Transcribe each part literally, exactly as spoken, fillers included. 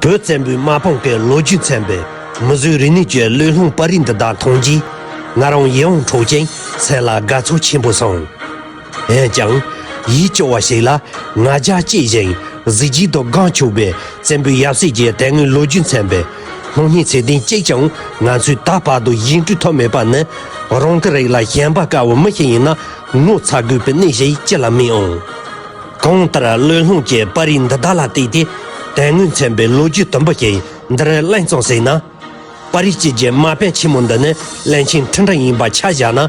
བོད་བཙན་པོའི་དམག་དཔུང་གི་ལོ་རྒྱུས་མཚོན་པའི་མི་བཟོས་རིག་གནས་ཀྱི་བློས་ལྷུང་པར་རིས་འདི་དག་མཐོང་རྗེས། ང་རང་ཡིད་དབང་འཕྲོག་ཅིང་སེམས་ལ་དགའ་ཚོར་ཆེན་པོ་སོང་། འོན་ཀྱང་། ཡིད་སྐྱོ་བ་ཞིག་ལ། ང་རྒྱལ་སྐྱེས་ཤིང་གཟི་བརྗིད་དུ་གང་ཆོག་པའི་བཙན་པོའི་ཡབ་སྲས་ཀྱི་དེ་སྔའི་ལོ་རྒྱུས་མཚོན་པའི་སྣང་བརྙན་ཚད་ལྡན་གཅིག་ཀྱང་ང་ཚོས་ད་བར་དུ་བཞེངས་སྐྲུན་ཐུབ་མེད་པ་ནི། རང་གི་རིགས་ལ་ཞེན་པ་དཀར་བོ་མི་ཞིག་ཡིན་ན་ངོ་ཚ་དགོས་པའི་གནས་ཤིག་ཅི་ལ་མི་འོང་། གང་ལྟར་བློས་ལྷུང་གི་པར་རིས་འདི་དག་ལ་བལྟས་ཏེ། དོན་དངོས་མཚོན་པའི་ལོ་རྒྱུས་དུམ་བུ་ཞིག་འདིར་ལན་གཙང་ཟིན་ན། པར་རིས་གཅིག་གི་དམག་དཔོན་ཆེན་མོ་འདི་ནི་བློན་ཆེན་ཁྲི་འབྲིང་ཡིན་པ་ཆ་བཞག་ན།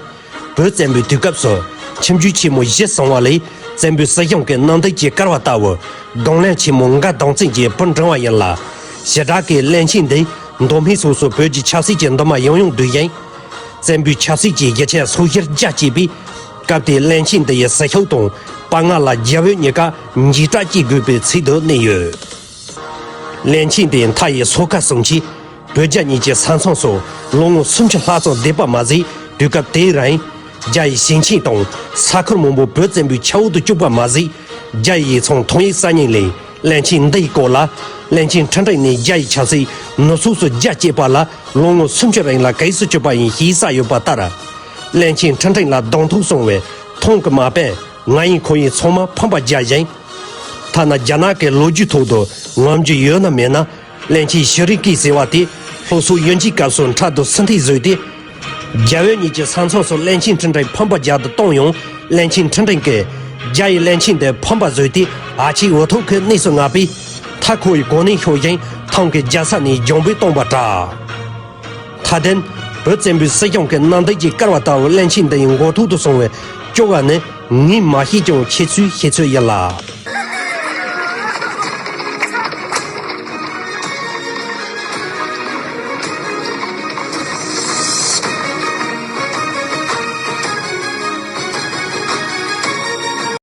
བོད་བཙན་པོའི་དུས་སྐབས་སུ་ཁྱིམ་རྒྱུད་ཆེན་མོ་བཞི་སོང་བ་ལས། བཙན་པོའི་སྲིད་གཞུང་གི་གནམ་བདེ་གྱི་སྐལ་བ་ལྟ་བུ། གདུང་བློན་ཆེན་མོ་འགའ་གདུང་བཙན་གྱི་བུ་འབྲིང་བ་ཡིན་ལ། ཞེ་དྲག་གི་བློན་ཆེན་འདི་མདོ་སྨད་སོགས་སུ་བོད་ཀྱི་ཆབ་སྲིད་ཀྱི་འདུན་མ་ཡང་ཡང་བསྡུས་ཤིང་། བཙན་པོའི་ཆབ་སྲིད་ཀྱི་གཞི་ཆེན་སོགས་ཞིར་རྒྱ་བསྐྱེད་པས། སྐབས་དེའི་བློན་ཆེན་འདི་ཡི་སྲིད་ཤུགས་དང་དཔའ་ངར་ལ་རྒྱ་བོད་གཉིས་ཀ་འཇིགས་སྐྲག་སྐྱེ་དགོས་པའི་ཚུལ་དུ་གནས་ཡོད། བློན་ཆེན་དེའི་མཐའ་ཡི་སོ་ཁ་གསུམ་གྱིས་བོད་རྒྱ་གཉིས་ཀྱི་ས་མཚམས་སུ་ལོ་ངོ་སུམ་ཅུ་ལྷག་ཙམ་བསྡད་པ་མ་ཟད། དུས་སྐབས་དེའི་རིང་རྒྱ་ཡི་ཞིང་ཆེན་དང་ས་ཁུལ་མང་པོ་བོད་བཙན་པོའི་ཆ་འོག་ཏུ་བཅུག་པ་མ་ཟད། རྒྱ་ཡི་ཡིག་ཚང་ཐང་ཡིག་གསར་རྙིང་ལས། བློན་ཆེན་འདི་ཡི་སྐོར་ལ། བློན་ཆེན་ཁྲི་འབྲིང་ནས་རྒྱ་ཡི་ཆབ་སྲིད་ནུབ་ཕྱོགས་སུ་རྒྱ་བསྐྱེད་པ་ལ་ལོ་ངོ་སུམ་ཅུ་རིང་ལ་གེགས་སུ་གྱུར་པ་ཡིན་ཞེས་གསལ་ཡོད་པ་ལྟར། བློན་ཆེན་ཁྲི་འབྲིང་ལ་གདོང་ཐུག་སོང་བའི་ཐང་གི་དམག་དཔོན་ང་ཡིན་ཁོ་ཡིན་ཚང་མ་ཕམ་པར་བརྒྱབ་ཅིང་། ཐ་ན་རྒྱ་ནག་གི་ལོ་རྒྱུས་ཐོག་ཏུ་ངོམ་རྒྱུ་ཡོད་ན་མེད་ན། བློན་ཆེན་ཞི་རི་ཀི་ཟེར་བ་དེ་སློབ་གསོ་ཡོན་གྱི་སྐབས་སུ་འཕྲལ་དུ་སྲིད་འཐེན་བཟོས་ཏེ། རྒྱ་བོད་གཉིས་ཀྱི་ས་མཚམས་སུ་བློན་ཆེན་ཁྲི་འབྲིང་ཕམ་པར་རྒྱག་ཏུ་བཏང་ཡང་། བློན་ཆེན་ཁྲི་འབྲིང་གིས་རྒྱ་ཡི་བློན་ཆེན་དེ་ཕམ་པར་བཟོས་ཏེ། ཨ་ཆེ་འུ་ཐུག་གི་གནས་སུ་མངགས་པས། མཐའ་ཁོ་ཡི་གོ་གནས་ཤོར་ཞིང་ཐང་གི་རྒྱལ་ས་ནས་རྒྱང་འབོད་བཏང་བར་གྲགས། མཐའ་དོན། བོད་བཙན་པོའི་སྲིད་གཞུང་གི་གནམ་བདེ་གྱི་སྐལ་བ་ལྟ་བུ་བློན་ཆེན་འདི་ཡི་མགོ་ཐོག་ཏུ་སོང་བའི་སྐྱོ་བ་ནི་ངས་མ་ཤེས་ཀྱང་ཁྱེད་ཚོས་ཤེས་ཚོད་ཡིན་ལ།